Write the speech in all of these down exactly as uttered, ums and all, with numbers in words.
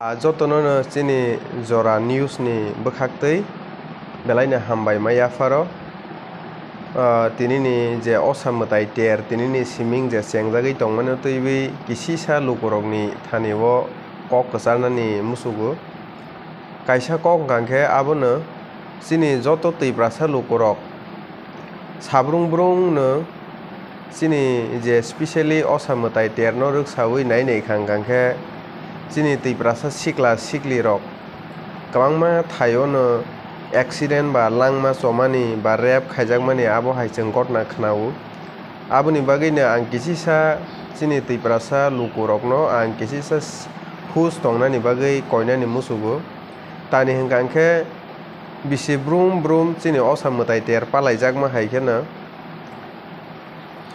Ah, jotono no chini Jora News ni bwkhaktwi belaino hambai ma yapharo. Ah, tinini je osa mwtai ter, tinini siming je chengjagwi tongmani twiwi kisisa lukurokni thani o kok kwcharnani musugo. Kaisa kok hwnkha khe abono chini joto Twiprasa lukurok sabrung brungno chini je specially osa mwtai terno rwksawi nai nai kha hwnkha khe chini Twiprasa sikla siklirok kwbangma thaio no accident ba langma chomani ba rape khaijakmani abo hai chwng gotna khwnao. Aboni bagwino ang kisisa chini Twiprasa lukurokno ang kisisa s-, hus tongnani bagwi koinani musugo. Tani hwnkha khe bisi brum brum chini osa mwtai ter palaijakma hai kheno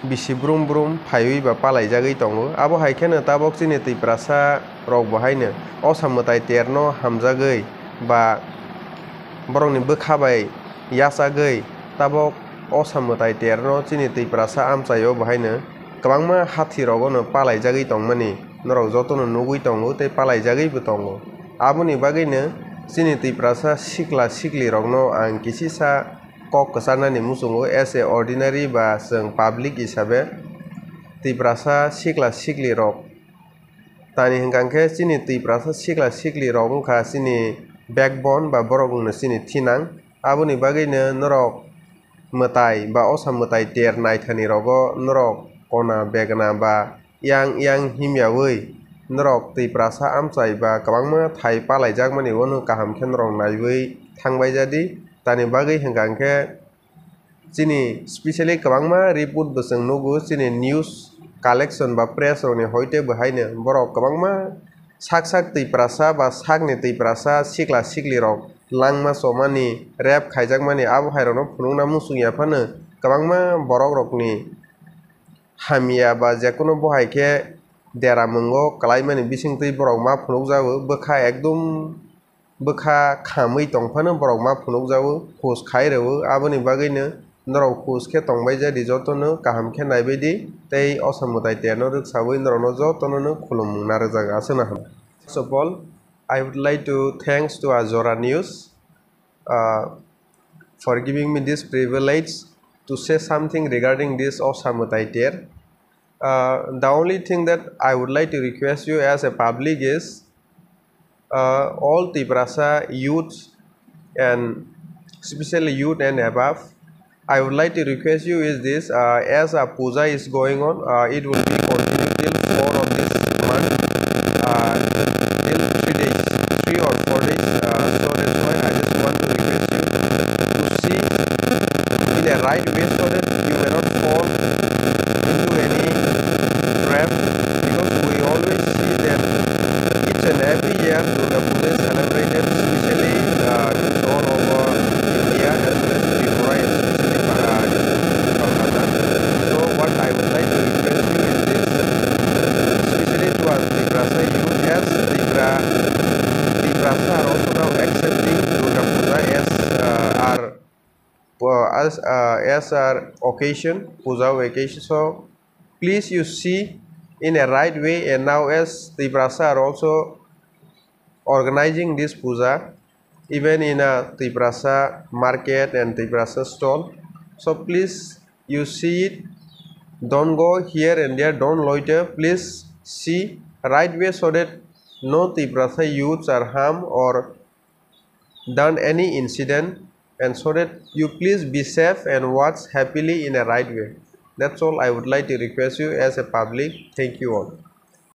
bisi brum brum phaiwi ba palaijagwi tongo. Abo hai kheno tabok chini Twiprasa rok bo haino osa mwtai terno hamjagwi ba borokni bwkha bai yachagwi tabok osa mwtai terno chini Twiprasa amchaio bo haino kwbangma hathi rogono palaijagwi tongmani norok jotono nugwi tongo tei palaijagwibo tongo. Aboni bagwino chini Twiprasa sikla siklirokno ang kisisa kok kwcharnani muchungo as a ordinary ba chwng public hisabe Twiprasa sikla siklirok. Tani hwnkha khe chini Twiprasa sikla siklirok wngkha chini backbone ba borok wngno chini thinang. Aboni bagwino norok mwtai ba osa mwtai ter naithani rogo norok kona begna ba yang yang himyawi norok Twiprasa amchai ba kwbangma thai palaijakmani wano kaham khe norok naiwi thangbaijadi. Tani bagwi hwnkha khe chini specially kwbangma report bo chwng nugo chini news collection ba press rokni hoite bo haino borok kwbangma sak sak Twiprasa ba sakni Twiprasa sikla siklirok langma chomani, rape khaijakmani abo hairokno phunukna muchung ya phano kwbangma borokrokni hamya ba jekunu bo hai khe dera mungo kwlaimani bisingtwi borok ma phunukjago, bwkha ekdum bwkha khamwi tongphano borok ma phunukjago, khus khai rwo. Aboni bagwino norok khus khe tongbaijadi, jotono kaham khe naibaidi tei osa mwtai terno rwksawi norokno jotono no khulumung narwkjago. Aswkno hambai. First of all, I would like to thanks to Ajora News, uh, for giving me this privilege to say something regarding this osa mwtai ter. Uh, the only thing that I would like to request you as a public is, uh, all Tiprasa youths and specially youth and above, I would like to request you is this, uh, as a puja is going on, uh, it will be continue till four of this month, uh, till three days, three or four days. Uh, so that's why I just want to request you to see in a right way so that you may not fall into any trap, because we always see that each and every year Durga Puja is celebrated, especially, uh, all over India as well as Tripura, especially, uh, Kolkata. So what I would like to request you is this, especially to our Tiprasa youth, as Tripura, Tiprasa are also now accepting Durga Puja as, uh, our, uh, as, uh, as our occasion, Puja occasion. So please you see in a right way, and now as Tiprasa are also organizing this puja, even in a Tiprasa market and Tiprasa stall. So please you see it, don't go here and there, don't loiter, please see right way so that no Tiprasa youths are harmed or done any incident, and so that you please be safe and watch happily in a right way. That's all I would like to request you as a public. Thank you all.